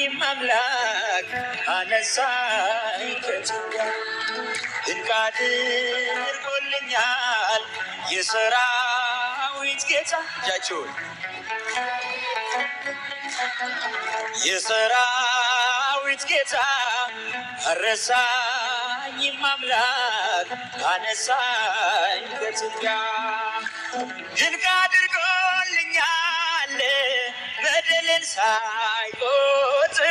አረሳኝም አምላክ አነሳኝ ከትቢያ። ድንቅ አድርጎልኛል የሰራዊት ጌታ። እጃችሁን። የሰራዊት ጌታ አረሳኝም አምላክ አነሳኝ ከትቢያ። ድንቅ አድርጎልኛል በደልን ሳይቆጥር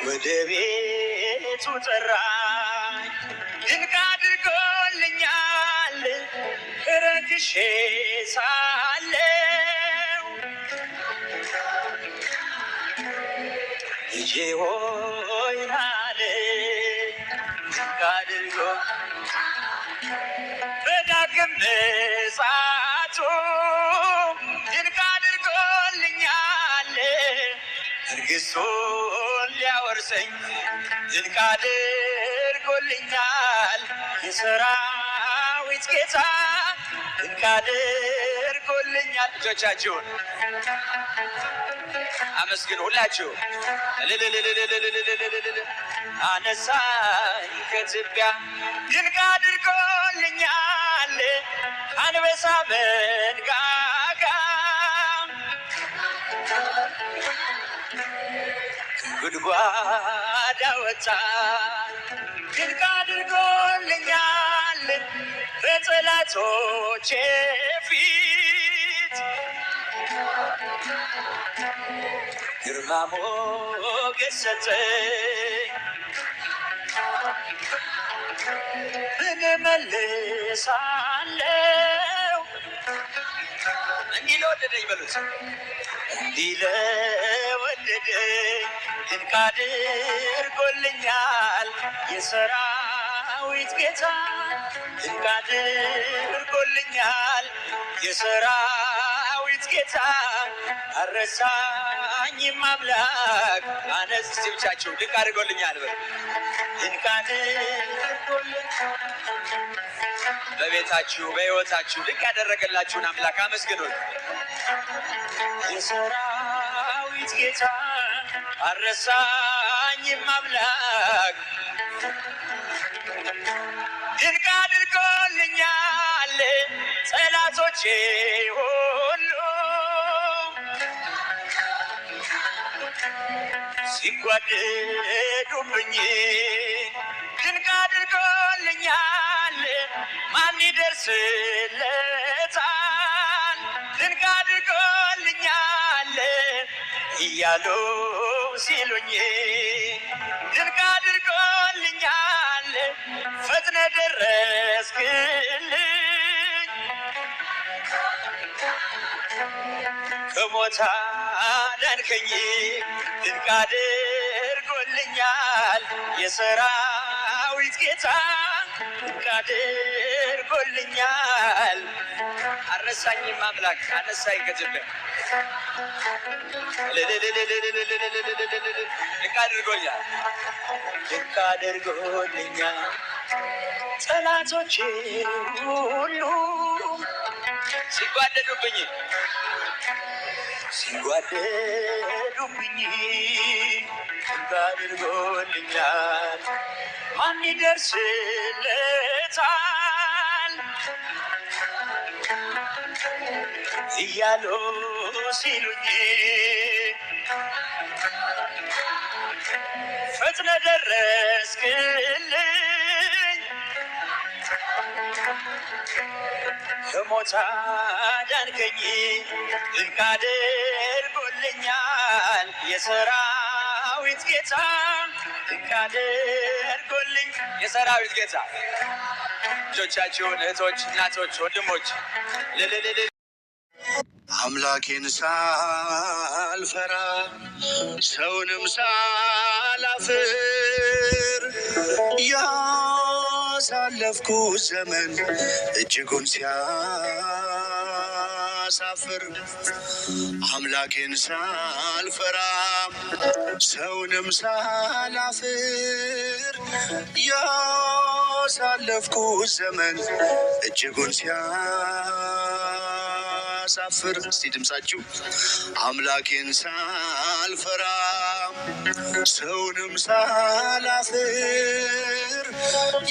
ወደ ቤቱ ጠራኝ። ድንቅ አድርጎልኛል ረክሼ ሳለው ልጄ ሆይ አለኝ። ድንቅ አድርጎ በዳግም ምጽአቱ ድንቅ አድርጎልኛል መንግሥቱን ሊያወርሰኝ። ድንቅ አድርጎልኛል የሰራዊት ጌታ ድንቅ አድርጎልኛል። እጆቻችሁን አመስግኑ ሁላችሁ። እልልልልልልልልልልል። አነሳኝ ከትቢያ። ድንቅ አድርጎልኛል አንበሳ መንጋጋ ጉድጓድ አወጣኝ። ድንቅ አድርጎልኛል በጠላቶቼ ፊት ግርማ ሞገስ ሰጠኝ። ምን እመልሳለሁ? እንዲህ ለወደደኝ በሉት። እንዲህ ለወደደኝ ድንቅ አድርጎልኛል የሰራዊት ጌታ። ድንቅ አድርጎልኛል የሰራዊት ጌታ አረሳኝም አምላክ አነስ። እስቲ ብቻችሁ ድንቅ አድርጎልኛል በሉ። ድንቅ አድርጎልኛል። በቤታችሁ በሕይወታችሁ ድንቅ ያደረገላችሁን አምላክ አመስግኑት። የሰራዊት ጌታ አረሳኝም አምላክ። ድንቅ አድርጎልኛል ጠላቶቼ ሁሉ ሲጓደዱብኝ። ድንቅ አድርጎልኛል ማን ይደርስለታል? ድንቅ አድርጎልኛል እያሉ ሲሉኝ ድንቅ አድርጎልኛል ፈጥነ ደረስክልኝ ከሞት አዳንከኝ። ድንቅ አድርጎልኛል የሰራዊት ጌታ ድንቅ አድርጎልኛል። አረሳኝም አምላክ አነሳኝ ከትቢያ። ድንቅ አድርጎኛል። ድንቅ አድርጎልኛል ጠላቶቼ ሁሉ ሲጓደዱብኝ ሲጓደዱብኝ ድንቅ አድርጎልኛል ማን ይደርስለታል እያሉ ሲሉኝ ፈጥነ ደረስክልኝ ከሞት አዳንከኝ። ድንቅ አድርጎልኛል የሰራዊት ጌታ ድንቅ አድርጎልኝ የሰራዊት ጌታ። ልጆቻችሁን፣ እህቶች፣ እናቶች፣ ወንድሞች ልልልል። አምላኬን ሳልፈራ ሰውንም ሳላፍር ያሳለፍኩት ዘመን እጅጉን ሲያሳፍር፣ አምላኬን ሳልፈራ ሰውንም ሳላፍር ያሳለፍኩት ዘመን እጅጉን ሲያሳፍር እስቲ ድምፃችሁ አምላኬን ሳልፈራ ሰውንም ሳላፍር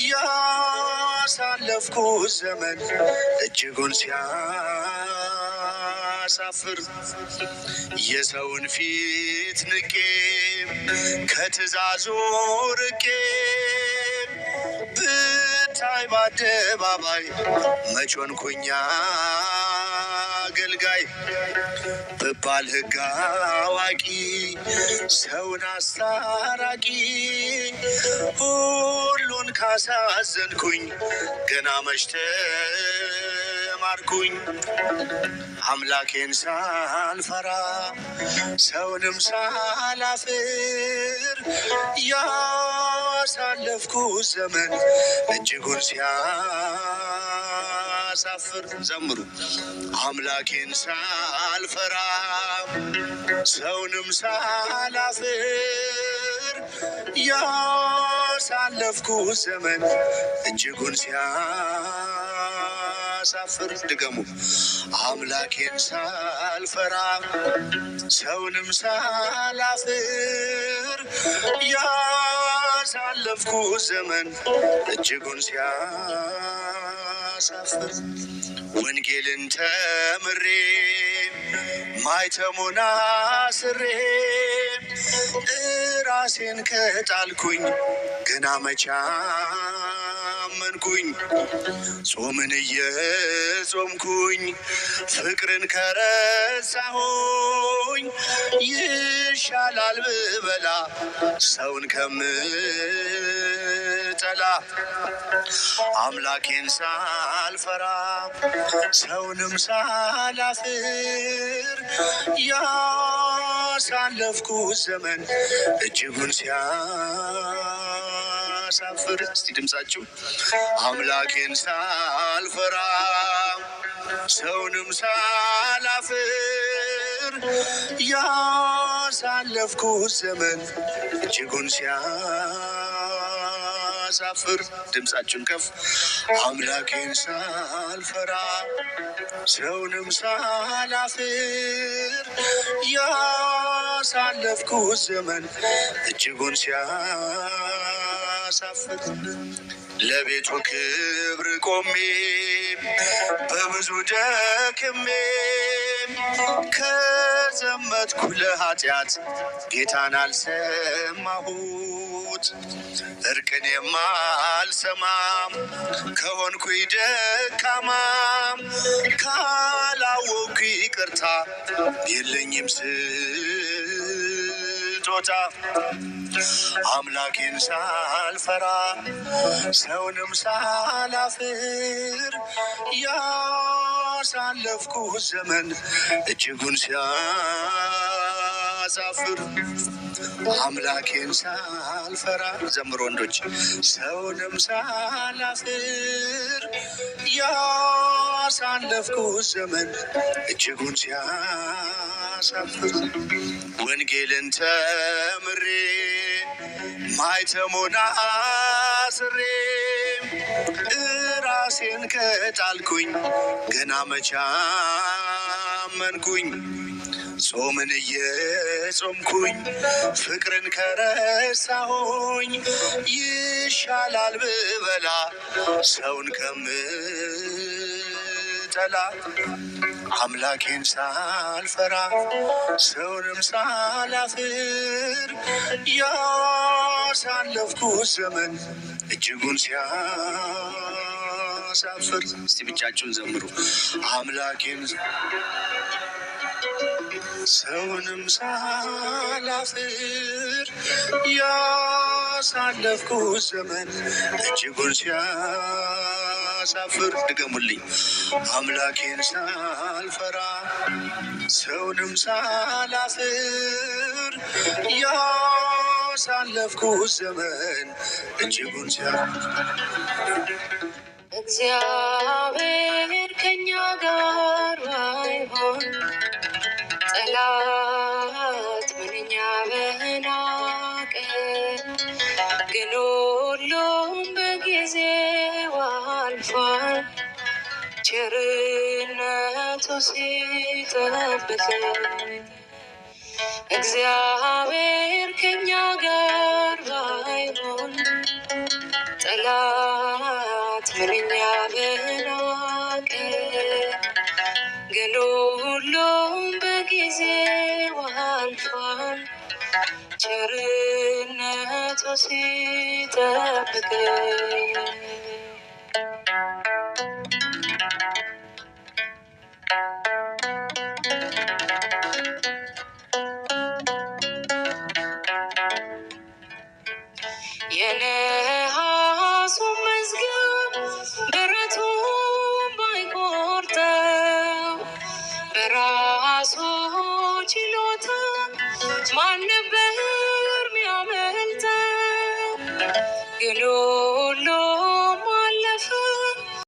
ያሳለፍኩት ዘመን እጅጉን ሲያሳፍር፣ የሰውን ፊት ንቄ ከትእዛዙ ርቄ ብታይ በአደባባይ መች ሆንኩኝ አገልጋይ፣ ብባል ሕግ አዋቂ ሰውን አስታራቂ ሁሉን ካሳዘንኩኝ ገና መች ተማርኩኝ። አምላኬን ሳልፈራ ሰውንም ሳላፍር ያሳለፍኩት ዘመን እጅጉን ሲያሳፍር። ዘምሩ። አምላኬን ሳልፈራ ሰውንም ሳላፍር ያሳለፍኩት ዘመን እጅጉን ሲያሳፍር። ድገሙ። አምላኬን ሳልፈራ ሰውንም ሳላፍር ያሳለፍኩት ዘመን እጅጉን ሲያሳፍር። ወንጌልን ተምሬ ማይተሙን አስሬ ራሴን ከጣልኩኝ ገና መቻመንኩኝ። ጾምን እየጾምኩኝ ፍቅርን ከረሳሁኝ ይሻላል ብበላ ሰውን ከምጠላ። አምላኬን ሳልፈራ ሰውንም ሳላፍር ያሳለፍኩት ዘመን እጅጉን ሲያሳፍር። እስቲ ድምፃችሁ አምላኬን ሳልፈራ ሰውንም ሳላፍር ያሳለፍኩት ዘመን እጅጉን ሲያሳፍር። ድምፃችሁን ከፍ። አምላኬን ሳልፈራ ሰውንም ሳላፍር ያሳለፍኩት ዘመን እጅጉን ሲያሳፍር። ለቤቱ ክብር ቆሜ በብዙ ደክሜ ከዘመትኩ ለኃጢአት ጌታን አልሰማሁት። እርቅን የማልሰማም ከሆንኩኝ ደካማም ካላወቅኩ ይቅርታ የለኝም ስጦታ። አምላኬን ሳልፈራ ሰውንም ሳላፍር ያሳለፍኩት ዘመን እጅጉን ሲያሳፍር። አምላኬን ሳልፈራ ዘምሮ ወንዶች ሰውንም ሳላፍር ያሳለፍኩት ዘመን እጅጉን ሲያሳፍር። ወንጌልን ተምሬ ማይተሙን አስሬ ራሴን ከጣልኩኝ ገና መቻመንኩኝ። ጾምን እየጾምኩኝ ፍቅርን ከረሳሁኝ ይሻላል ብበላ ሰውን ከምጠላ። አምላኬን ሳልፈራ ሰውንም ሳላፍር ያሳለፍኩት ዘመን እጅጉን ሲያሳፍር። እስቲ ብቻችሁን ዘምሩ። አምላኬን ሰውንም ሳላፍር ያሳለፍኩት ዘመን እጅጉን ሲያሳፍር። ድገሙልኝ። አምላኬን ሳልፈራ ሰውንም ሳላፍር ያሳለፍኩት ዘመን እጅጉን ሲያ እግዚአብሔር ከኛ ጋር ባይሆን ጠላት ምንኛ በናቀ። ግን ሁሉም በጊዜው አልፏል፣ ቸርነቱ ሲጠብቀን፣ እግዚአብሔር ከኛ ጋር ባይሆን ጠላት ምንኛ በናቀ። ግን ሁሉም በጊዜው አልፏል፣ ቸርነቱ ሲጠብቀን።